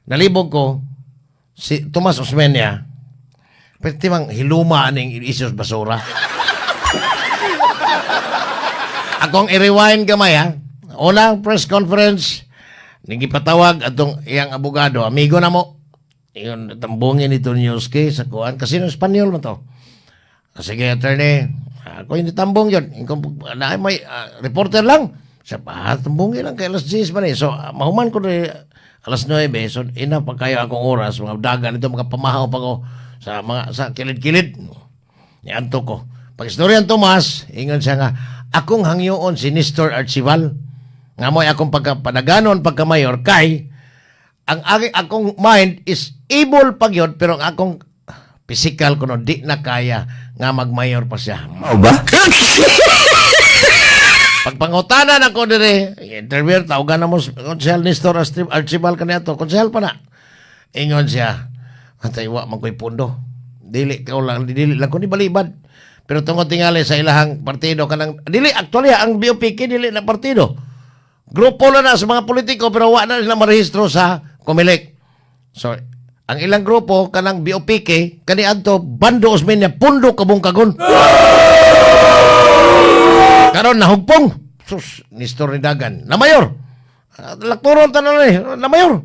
Nalibog ko si Tomas Osmeña. Pero timang hiluma aning isyos basura. Akong i-rewind gamay ha. Unang press conference, nagipatawag atong iyang abogado, amigo na mo. Iyon, tambungin ito news kay sa kuan. Kasi no Espanyol mo to. Ah, sige, attorney. Ako hindi tambong yun. Na, may reporter lang. Sa pa, tambungin lang kay alas 10 man eh. So, mahuman ko rin alas 9. So, ina pa kayo akong oras. Mga dagan ito, mga pamahaw pa ko sa mga sa kilid-kilid. Niadto ko. Pag istorya Tomas, ingon siya nga, akong hangyoon si Nestor Archival. Nga mo'y akong pagkapanaganon pagka-mayor kay ang aking akong mind is able pag yun, pero ang akong physical kuno di na kaya nga magmayor pa siya. Mao ba? Pagpangutanan ako dire, interview, tawagan na mo konsehal Nestor Archival kaniadto, konsehal pa na. Ingon siya, atay wa man ko'y pundo. Dili ka lang, dili lang ko ni balibad. Pero tungod tingali sa ilahang partido kanang dili actually ang BOPK dili na partido. Grupo lang na sa mga politiko pero wa na sila marehistro sa COMELEC. So, ang ilang grupo kanang BOPK kaniadto Bando Osmeña pundo kabungkagon. Karon nahugpong. Sus, Nestor ni Dagan. Na mayor. Lakturon tanan ni, na mayor.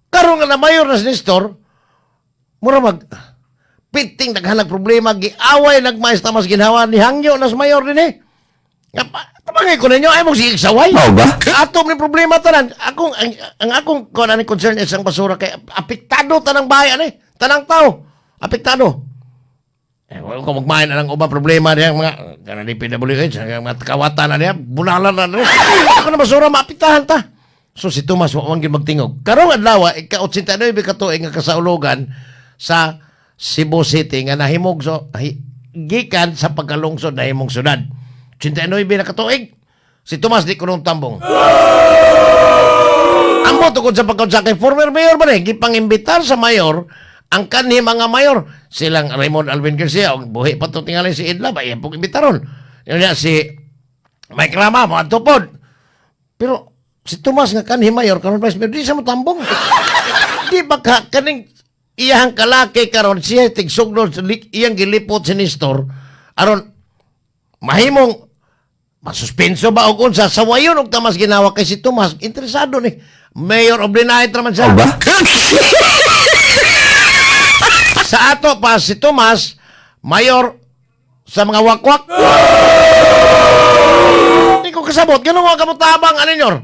Karon nga na mayor na si Nestor, mura mag piting naghanag problema, giaway nagmaes Tomas Ginhawa ni hangyo na sa mayor din eh. Nga pa, tabangay ko ninyo, ay mong sige saway. Mao ba? Atom ni problema tanan. Akong ang akong kuan ani concern is ang basura kay apektado tanang bahay ani, tanang tao. Apektado. Eh, wala ko magmain na ng ubang problema diya mga kanang DPWH, ang mga kawatan na diya, bunalan na niya. Ako na basura, maapektahan ta. So si Tomas wa man gyud magtingog. Karong adlaw, ika-89 ka tuig nga kasaulogan sa Cebu City nga nahimog so gikan sa pagkalungsod nahimong syudad. 89 na katuig. Si Tomas di kunong tambong. Ambot tungkol sa pagkaunsa kay former mayor ba ni gipangimbitar sa mayor ang kanhi mga mayor silang Raymond Alvin Garcia og buhi pa to tingali si Edla ba iyang pong imbitaron. Yun niya si Mike Rama mo adto pod. Pero si Tomas nga kanhi mayor karon vice mayor di siya motambong. Di ba ka kaning iyang kalaki karon siya tigsugnod iyang gilipot si Nestor aron mahimong masuspenso ba og unsa sa wayon og Tomas Ginhawa kay si Tomas interesado ni Mayor of the night naman siya. Mao ba? Sa ato pa si Tomas mayor sa mga wakwak. Di ko kasabot ganun nga kamutabang ano nyor.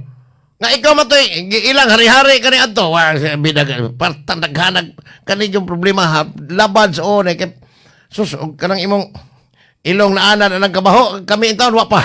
Nga ikaw man to'y ilang hari-hari kani adto. Wa bidag partang naghanag kani yung problema ha laban sa one kay sus og kanang imong ilong na anan ang kabaho kami in taon wa pa.